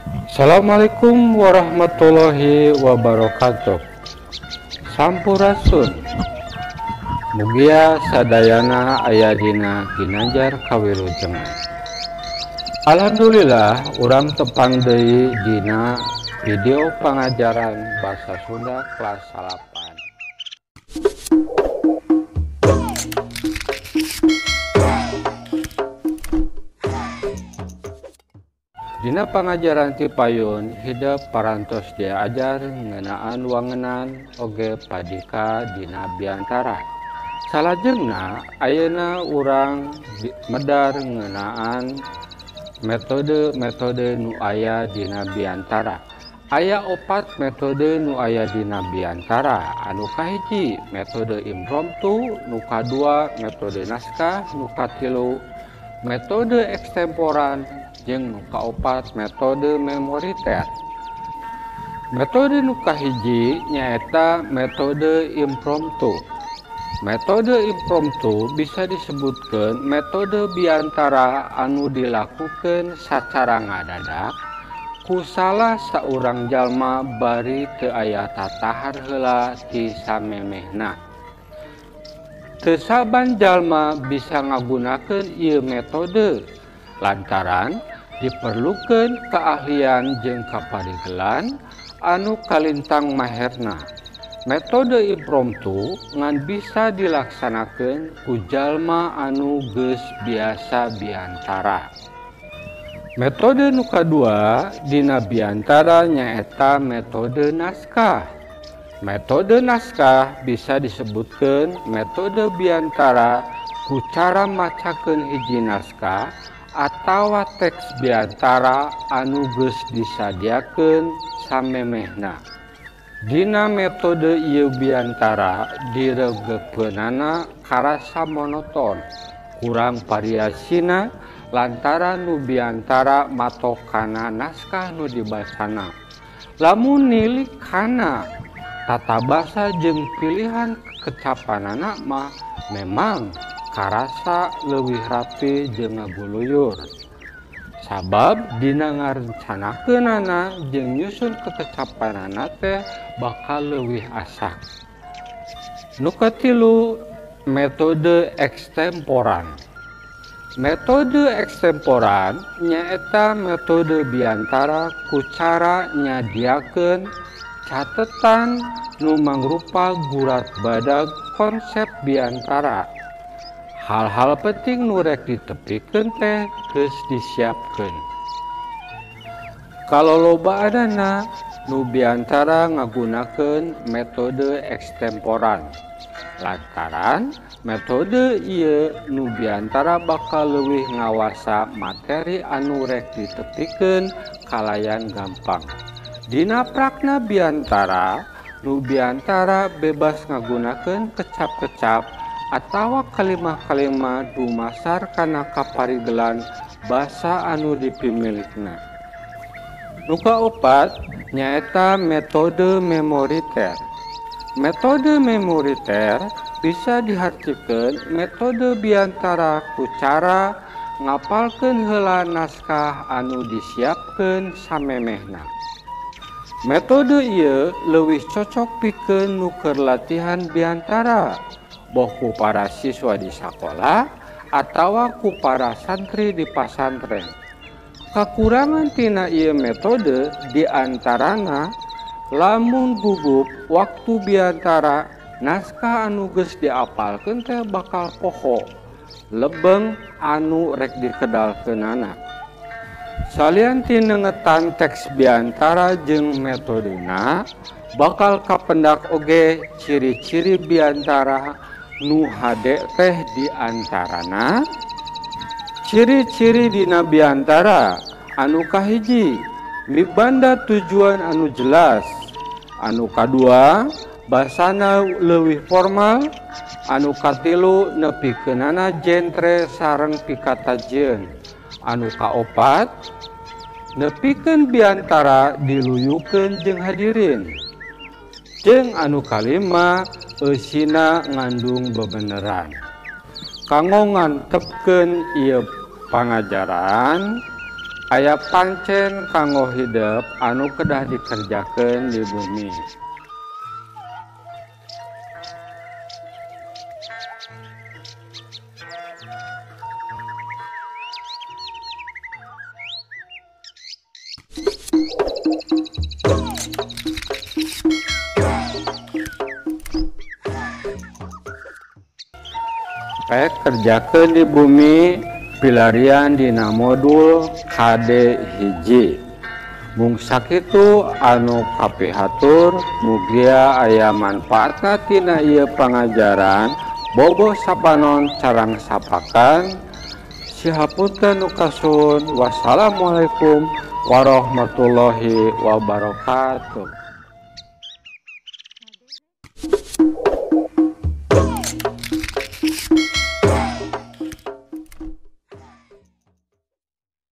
Assalamualaikum warahmatullahi wabarakatuh. Sampurasun. Mugia sadayana aya dina ginanjar kawilujengan. Alhamdulillah urang tepang deui dina video pangajaran bahasa Sunda kelas 8. Dina pangajaran ti payun hidep parantos diajar ngeunaan wangenan oge padika dina biantara. Salajengna ayeuna urang medar ngeunaan metode-metode nu aya dina biantara. Aya opat metode nu aya dina biantara. Anu kahiji metode impromptu, nu kadua metode naskah, nu katilu metode ekstemporan, jeung nu kaopat metode memoriter. Metode nu kahiji nyaeta metode impromptu. Metode impromptu bisa disebutkan metode biantara anu dilakukan sacara ngadadak ku salah saurang jalma bari teu aya tatahar heula ti samemehna. Teu saban jalma bisa ngagunakeun ieu metode lantaran diperlukan keahlian jeung kaparigelan anu kalintang maherna. Metode impromptu ngan bisa dilaksanakeun ku jalma anu geus biasa biantara. Metode nu kadua dina biantara nyaeta metode naskah. Metode naskah bisa disebutkeun metode biantara ku cara macakeun hiji naskah atawa teks biantara anu geus disadiakeun samemehna. Dina metode ieu biantara diregepeunana karasa monoton, kurang variasina lantaran nu biantara matok kana naskah nu dibacana. Lamun nilik kana tata basa jeung pilihan kecapanana mah memang karasa leuwih rapi jeung ngaguluyur. Sabab dina ngarencanakeunana jeung nyusun kekecapanana teh bakal leuwih asak. Nu katilu metode ekstemporan. Metode ekstemporan nyaeta metode biantara ku cara nyadiakeun catetan nu mangrupa gurat badag konsep biantara. Hal-hal penting nu rek ditepikeun teh geus disiapkeun. Kalolobaanana nu biantara ngagunakeun metode ekstemporan. Lantaran metode ieu nu biantara bakal leuwih ngawasa materi anu rek ditepikeun kalayan gampang. Dina prakna biantara, nu biantara bebas ngagunakeun kecap-kecap atawa kalimah-kalimah dumasar kana kaparigelan basa anu dipimilikna. Nu kaopat nyaeta metode memoriter. Metode memoriter bisa dihartikeun metode biantara ku cara ngapalkeun heula naskah anu disiapkeun samemehna. Metode ieu leuwih cocok pikeun nu keur latihan biantara, boh ku para siswa di sakola atawa ku para santri di pasantren. Kakurangan tina ieu metode diantarana lamun gugup waktu biantara naskah anu geus diapalkeun teh bakal poho lebeng anu rek dikedalkeunana. Salian ti nengetan teks biantara jeung metodena bakal kapendak oge ciri-ciri biantara nu hade teh diantarana. Ciri-ciri dina biantara anu kahiji mibanda tujuan anu jelas, anu kadua basana leuwih formal, anu katilu nepikeunana jentre sareng pikatajieun, anu kaopat nepikeun biantara diluyukeun jeung hadirin, jeung anu kalima eusina ngandung bebeneran. Kanggo ngantepkeun ieu pangajaran Aya pancen kanggo hidep anu kedah dikerjakeun di bumi. Pek kerjakeun di bumi pilarian dina modul KD 1. Mung sakitu anu kapihatur, mugia aya manfaatna tina ieu pangajaran. Bobo sapanon carang sapakan, sihapunten nu kasuhun. Wassalamualaikum warahmatullahi wabarakatuh.